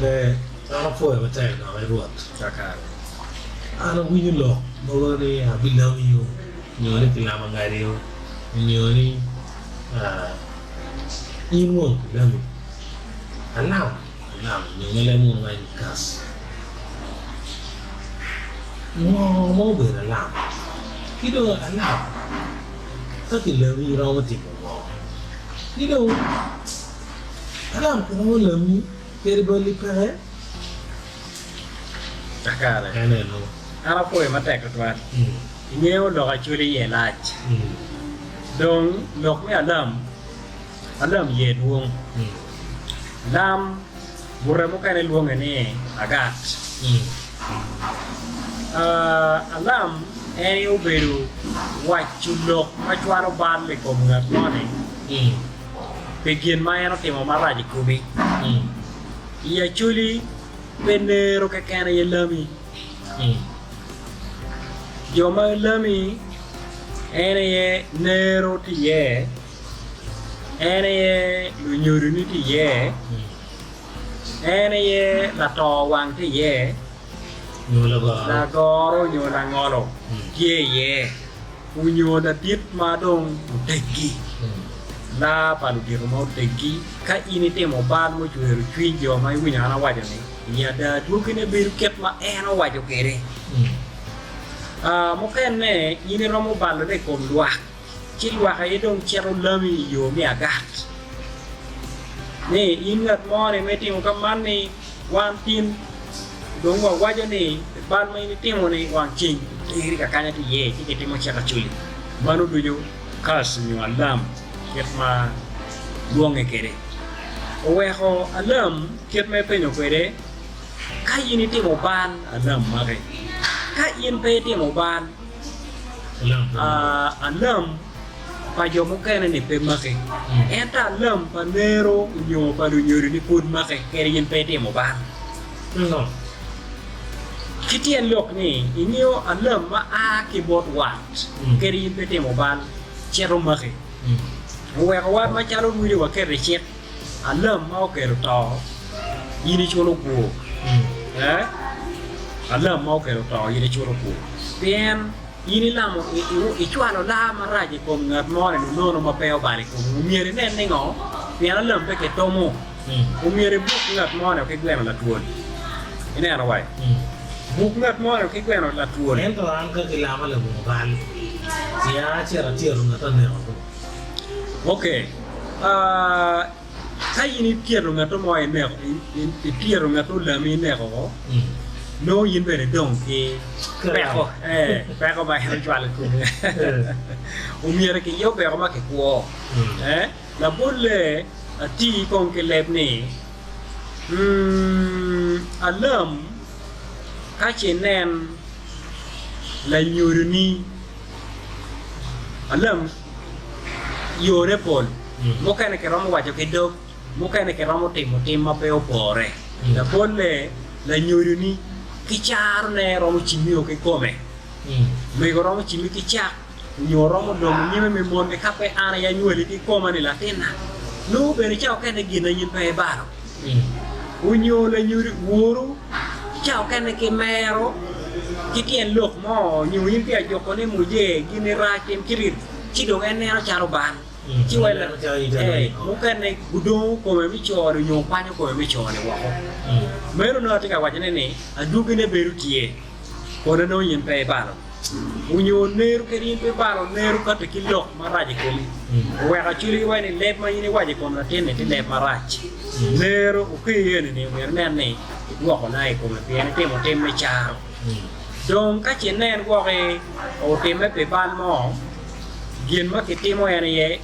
Ber, an apwoyo matek doki Rwot. Kakare. An awinyo lok mogo ni abilami o, nyo ni kilamo ngadi o, nyo ni in won kilami. Alam, alam, nyo ma leb munu waco ni curse. Ngo ma obedo alam? Ki dong alam, ka kilami iromo timo ngo? Ki dong alam kiromo lami kadi balli peke? Kakare. En eno. An apwoyo matek tutwal. Ingeyo lok Acholi iye lac. Dong lok me alam, alam iye dwong. Lam bute mukene lwonge ni agat. Alam en aye obedo waco lok ma cwalo bal i kom ngat moni pi gin ma en otimo marac i komi. I Acholi pe nero keken aye lami. Jo ma lami en aye nero tye iye, en aye lunyodoni tye iye, en aye lato wang tye iye, lagoro nyo langolo tye iye, onyo ladit ma dong oteggi, laa pa ludito ma oteggi. Ka in itimo bal mucwero cwiny jo ma iwinyo an awaco-ni, I ada, adwogine bedo kit ma en owaco kwede. Mukene in iromo balone i kom lwak, ci lwak aye dong cito lami i yo me agat ni in ngat mo-ni ma itimo ka man-ni, wan tin dong wawaco ni pi bal ma in itimo-ni wang ceng oteri ka kanya tye iye ci kitimo cik acoli. Mano ducu curse nyo alam kit ma lwonge kwede oweko alam. Kit ma ipenyo kwede, Ka in itimo bal, alam maki. Ka in pe itimo bal, alam pa jo mukene-ni pe maki. Ento alam pa nero nyo pa lunyodoni pud maki kadi in pe itimo bal. Ki tyen lok ni, ingeyo alam ma a ki bot wat kadi in pe itimo bal cito maki. Oweko wan macalo rwodi waketo i cik. Alam ma okelo to, in iculo kwor. Eh? Alam ma okelo to, in iculo kwor. Pien in ilamo, icwalo laa marac i kom ngat mo-ni lunono ma pe obalo i komi. Omyero inen ni ngo? Pien alam pe kitomo. Omyero ibuk ngat mo-ni ki gweno latwol. Ineno wai? Buk ngat mo-ni ki gweno latwol. Ento an ka gilama labongo bal, ya acito atyero ngat aneko-gu. Ok. Ka in ityeto ngat mo ineko, ityeto ngat olami ineko ko, nongo in bene idong ki peko, peko ma en ocwalo i komi. Omyero kiyubbe ma kikwo. Labolle, ati kong ki leb ni, Alam ka ce inen lanyodoni, alam Yore pol. Mukene kiromo waco ki dog, mukene kiromo timo tim ma pe opore. Labolle, lanyodoni ki carone romo cimio ki kome. Mego romo cimi ki cak nyo romo dongo nyime me monne ka pe an aye anywali ki koma ni latinna. Nongo bene ca okene gin na in pe ibalo. Onyo lanyodi woru ca okene ki mero ki tyen lok mo nyo in pi ajuko ni muje gin rac tim kiti ci dong en neno calo bal ci wai mukene gudongo kome me cone nyo kwanyo kome me cone woko. Meno nongo atye ka wacone ni adwogine bedo tye kone nongo in pe ibalo. Onyo neru kadi in pe ibalo neru kati ki lok marac i komi. Oweko acwali giwaco ni leb ma in iwaco i kom latinni tye leb marac. Nero okeyi eni ni myero inen ni idwoko laa i kome pien itimo tim me caro. Dong ka ce inen gwoki otimme pi bal mo, gin ma kitimo en aye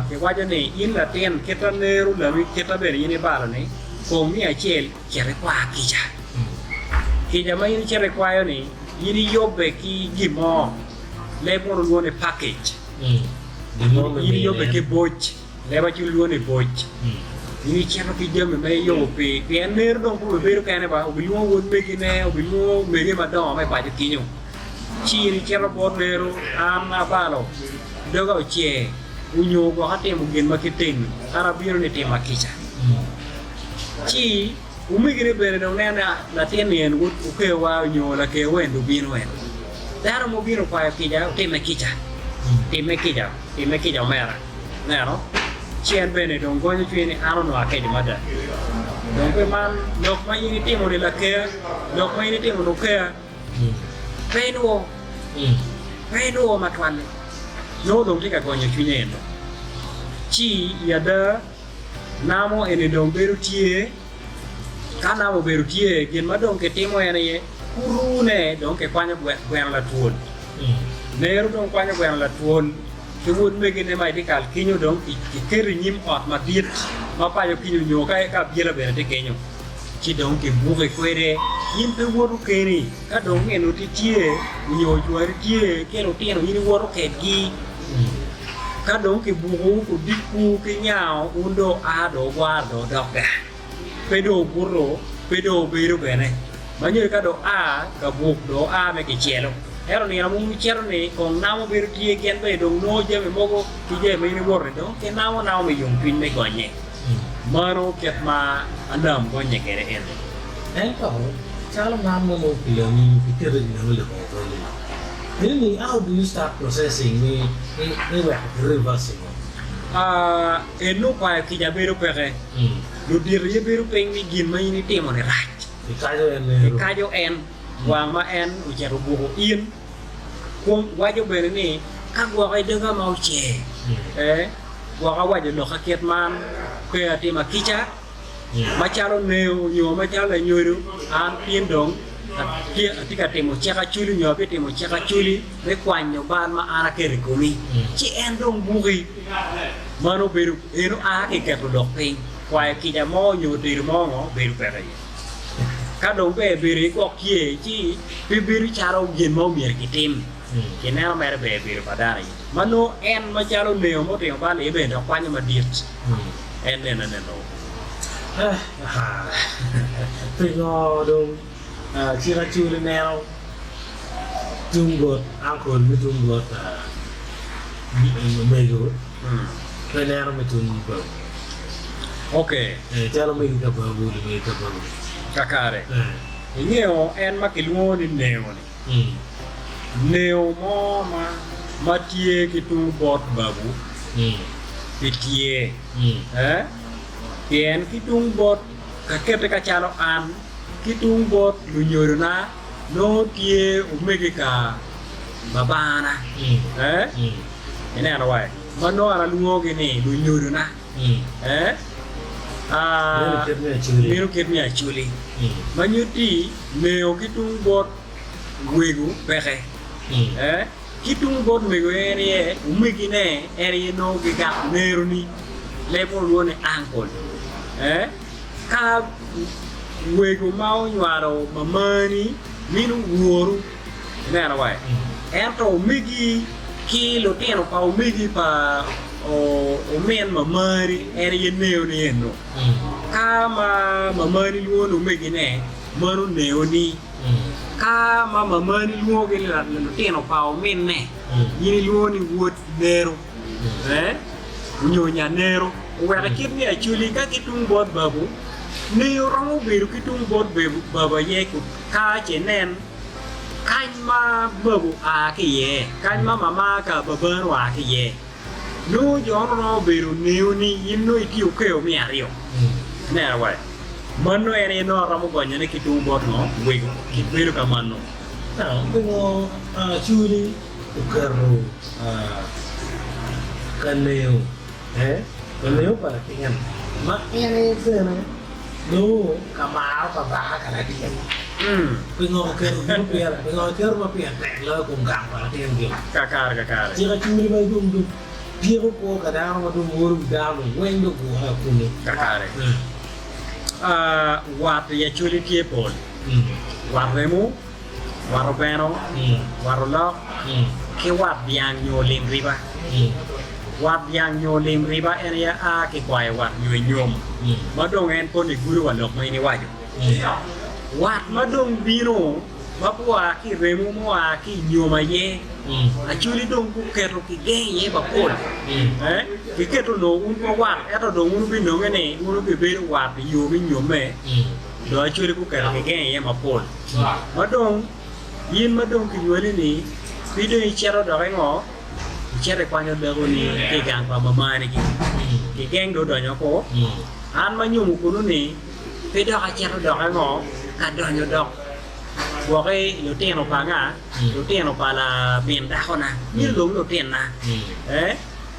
kiwaco ni in latin kita neru lami kita bene in ibalo ni kong ni acel cit ikwa kica. Kica ma in icito ikwayo-ni, in iyubbe ki gin mo, leb mono lwongo ni package. In iyubbe ki boc, leb acel lwongo ni boc. In icito ki jami ma iyubo pi, pien meno dong pe obibedo kene ba, obilwongo wod megine, obilwongo omege madongo ma i paco kenyo. Ci in icito bot nero, an abalo, doga ocer, onyo gwok atimo gin ma kit eni, an abino ni tima kica. Ci. Omegine bene dong neno ni latin-ni en okewa nyo lakewa en dong obino en. Dano ma obino okwayo kica otimme kica, timme kica, timme kica omera. Ineno? Ci en bene dong gonyo cwinye ni an onongo akeco mada. Dong pi man, lok ma in itimo-ni lakea, lok ma in itimo-ni okea, pe inwo, pe inwo matwalle. Nongo dong tye ka gonyo cwinye eno. Ci i ada, Namo eni dong bedo tye, ka namo obedo tye, gin ma dong kitimo en aye kurune dong kikwanyo gweno latwol. Nero dong kwanyo gweno latwol ki wod megine ma itye kal kinyo dong kiketo i nyim ot madit ma paco kinyo nyo ka abyela bene tye kenyo ci dong kibuki kwede. In pe iwoto keni, ka dong nginoti tye nyo cwari tye ki lutino in iwoto kedgi. Ka dong kibukowu kudikwu ki nyango, wun dong wua dong wugwaro dong wudok gang. Pe dong wubuto, pe dong wubedo bene. Ma nyo ka dong wua ka buk, dong wua me kicelo. Ento nino ma wun wucito-ni, kong namo bedo tye, gin bene dong nongo jami mogo ki jami ma in iwoto-ni, dong kinamo namo me yomcwiny me gonye. Mano kit ma anam gonye kwede eni. Ento, calo man ma nongo kilonyi, kiketo i nongo labongo gonye-ni, Meaning how do you start processing ni ni weko ki reversing o? Aa, eno kwayo kica bedo peke. Ludito aye bedo piny ni gin ma in itimo ni rac. Kikaco en nero. Kikaco en wang ma en ocito obuko in. Kwong waco bene ni ka gwoka i doga ma ocer, ee, gwoka awaco lokka kit man, pe atima kica. Macalo neo nyo macalo lanyodo, an tin dong atye ka timo cik acoli nyo abitimo cik acoli me kwanyo bal ma an aketo i komi, ci en dong buki. Mano bedo eno a ki i keto lok piny, kwayo kica mo nyo tedo mo ngo bedo peke iye. Ka dong ber bedo i gwok tye, ci pe bedo calo gin ma omyero kitim. Kineno mere ber bedo pa dano aye. Ma nongo en macalo neo ma otimo bal iye bene dok kwanyo madit. En nene neno. Pingo dong cik acoli neno tung bot uncle me tung bot omego pe neno me tung babu? Ok. Calo megi ka babu lumegi ka babu. Kakare. Ingeyo en ma kilwongo ni neo-ni. Neo mo ma ma tye ki tung bot babu pe tye, pien ki tung bot kakette ka calo an ki tung bot lunyodona nongo tye omege ka babana, ineno wai, ma nongo an alwongogi ni lunyodona. Meno kit me acholi ma nyutti neo ki tung bot wego peke. Ki tung bot mego en aye omegine en aye nongo gigako neroni leb mono lwongo ni uncle. Ka wego ma onywalo mamani mino woru ineno wa ento omegi ki lutino pa omegi pa omin mamani en aye neoni eno ka ma mamani lwongo ni omegine mano neoni ka ma mamani lwongogi ni lutino pa ominne in ilwongo ni wod nero nyo nya nero oweko i kit me acholi ka ki tung bot babu neo romo bedo ki tung bot babu aye ka ce nen kany ma babu oa ki iye kany ma mama ka babani oa ki iye Nongo jo romo bedo ngeyo ni in nongo itye okeo me aryo. Ineno wa? Mano en aye nongo aromo gonyone ki tung bot ngo? Wego. Kit bedo ka mano. Now, pingo Acholi oketo ka neo, eh, ka neo pa latin ma en aye bene nongo ka maro pa baka ka latin? Pingo oketo gino pire? Pingo oketo ma pire tek loyo kom gang pa latin gin? Kakare, kakare. Cik acwali ma dong dong tyeko kwo ka dano ma dong woro wi dano dong weng dong gure kunu. Kakare. Wat i Acholi tye pol. Wat remo, wat obeno, wat olok, ki wat dyang nyo lim riba. Wat dyang nyo lim riba en aye a ki kwayo wat nyo inyom ma dong en koni gudo wa lok ma in iwaco. Wat ma dong bino ma pe oa ki i remo ma oa ki i nyom aye, Acholi dong guketo kigeng iye mapol. Giketo onongo wun pe wat, ento dong wun wubinonge ni wun wubibedo wat i yo me nyomme. Dong Acholi guketo kigeng iye mapol. Ma dong in ma dong kinywali-ni pe dong icito dok ingo? Icito ikwanyo lekoni ki i gang pa mamanigi. Kigeng dong odonyo ko. An ma nyomo kunu-ni pe dok acito dok ingo? Ka donyo dok gwoki lutino pa anga? Lutino pa lamin dakona. Myero dong lutinna. Eh,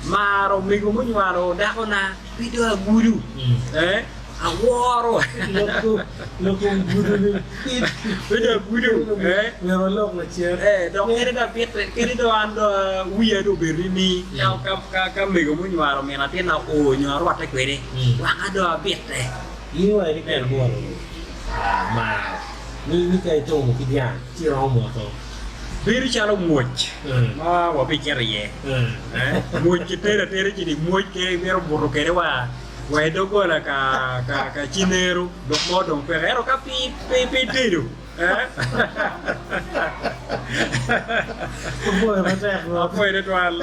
maro omego munywalo dakona. Pe dong agudo, eh, aworo. Lok kom gudo ni pit. Pe dong agudo, eh. Myero walok lacen. Eh, dok kadi dong apitte, kadi dong an dong wiya dong obedo ni ni ka, ka, ka, ka mego munywalo min atinna oo nyo arwatte kwede, wanga dong abitte. In iwaco ni ka ibwoto mar ni, ni ka itumo ki dyang ci iromo mwoto. Bedo calo mwoc ma wabicito iye. Mwoc kitero atera ci di mwoc ke imito buto kede wa wa i doggola ka ka ka cinero lok mo dong peke ento ka pi pe pe itedo. Apwoyo matek bro. Apwoyo tutwal.